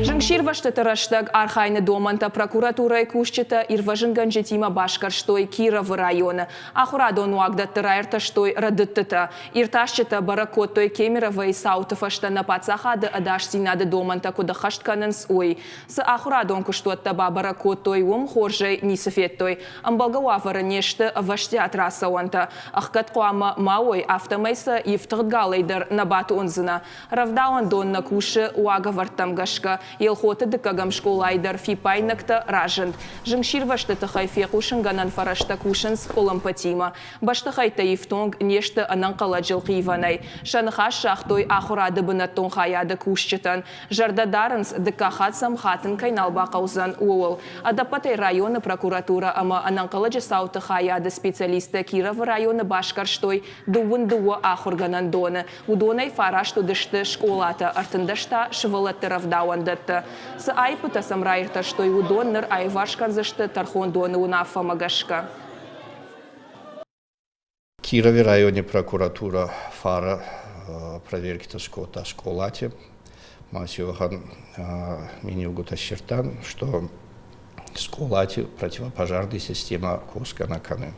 Зынгсирвӕзтыты рӕстӕг архайыны домӕнтӕ прокуратурӕйы кусджытӕ ирвӕзынгӕнджытимӕ басгӕрстой Кировы районы. Ахуырадон уагдӕтты раиртӕстой рӕдыдтытӕ. Иртасджытӕ бӕрӕг кодтой Кемеровойы цауты фӕстӕ нӕ паддзахады ӕдасдзинады домӕнтӕ куыд ӕххӕст кӕнынц, уый. Цы ахуырадон куыстуӕттӕ бабӕрӕг кодтой, уым хорзӕй ницы федтой. Ӕмбӕлгӕ уавӕры не сты ӕвӕстиат рацӕуӕнтӕ. Ӕхгӕд хъуамӕ ма уой, афтӕмӕй сӕ ифтыгъд галӕй дӕр нӕ батондзынӕ. Рӕвдауӕндон нӕ кусы уагӕвӕрдтӕм гӕсгӕ. Елхоты дыккӕгӕм скъолайы дӕр фиппаинӕгтӕ разынд. Зынгсирвӕзты тыххӕй фехъусынгӕнӕн фӕрӕзтӕ кусынц къуылымпытимӕ. Бӕстыхӕйттӕ ифтонг не сты ӕнӕнхъӕлӕджы ӕлхъивӕнӕй. Сӕ ныхас загътой ахуырады бынӕттон хайады кусджытӕн. Зӕрдӕ дарынц, дыккаг хатт сӕм хатын кӕй нал бахъӕудзӕн, ууыл. Ӕдӕппӕтӕй районы прокуратурӕ ӕмӕ ӕнӕнхъӕлӕджы цауты хайады специалисттӕ Кировы районы басгӕрстой 22 ахуыргӕнӕндоны. Уыдонӕй фараст уыдысты скъолатӕ, 13 та сывӕллӕтты рӕвдауӕндӕттӕ. Цы аиппытӕ сӕм раиртӕстой, уыдон ныр аиуварс кӕндзысты тӕрхондоны уынаффӕмӕ гӕсгӕ. Кирови райони прокуратура фарӕ проверкитӕ скодта скъолати. Ма си уӕхӕн минеугутӕ ссирдтан, что скъолати противопожарный система косгӕ нӕ кӕнуй.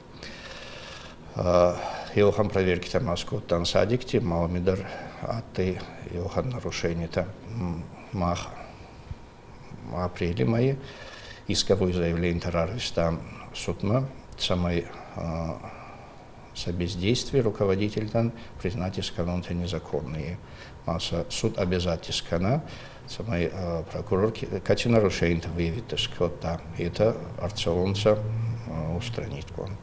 Еуӕхӕн проверкитӕ ма скодтан садикти, ма уоми дӕр адтӕй еуӕхӕн нарушенитӕ. Мах апрели мӕйи исковой заявление рарвистам судмӕ, цӕмӕй сӕ бездействие руководительтӕн признать искононтӕ незаконные. Ма сӕ суд обязать искӕна, цӕмӕй прокурор кӕци нарушенийтӕ выявит скодта, это ӕрцӕуонцӕ устранитгонд.